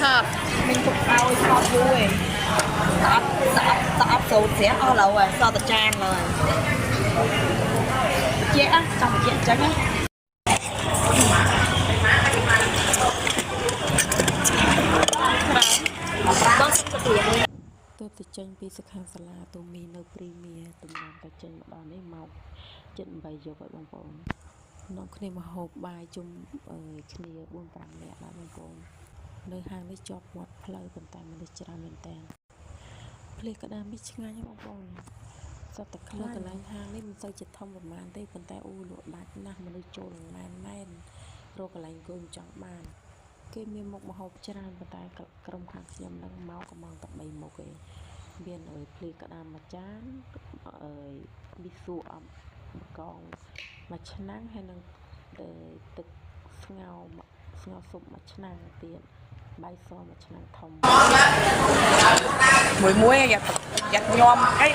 ថត មិញទុកឲ្យថតយូរឯងស្អប់ស្អប់ស្អប់សូត្រស្រាប់អស់ឡើយហើយសល់តែចានឡើយជាចង់បញ្ជាក់អញ្ចឹងណាបងសុំទៅទៀត ទើបតែចេញពីសិក្ខាសាលាទូមីនៅព្រីមៀទំនងតែចេញមកដល់នេះមក7 8យប់ហើយបងប្អូននាំគ្នាមកហូបបាយជុំអើយគ្នា4 5នាក់ដែរបងប្អូននៅហាងនេះជាប់មាត់ផ្លូវប៉ុន្តែមនុស្សច្រើនមែនតើភ្លេចក្តាមនេះឆ្ងាញ់ណាស់បងប្អូនសត្វតែខ្លាញ់កន្លែងហាងនេះមិនសូវជាធំប្រហែលទេប៉ុន្តែអូលក់ដាច់ណាស់មនុស្សចូលនឹងណែនណែនរកកន្លែងអង្គុយមិនចង់បាន គេមានមុខម្ហូបច្រើនប៉ុន្តែក្រុមខាងខ្ញុំនឹងមកកំងតែ3មុខឯងមានអើយភ្លីក្តាមមួយចានអើយមីសួរអបកងមួយឆ្នាំងហើយនឹងទឹកស្ងោរស្ងោរស៊ុបមួយឆ្នាំងទៀតបាយសមួយឆ្នាំងធំ មួយមួយយ៉ាយ៉ាញោមអី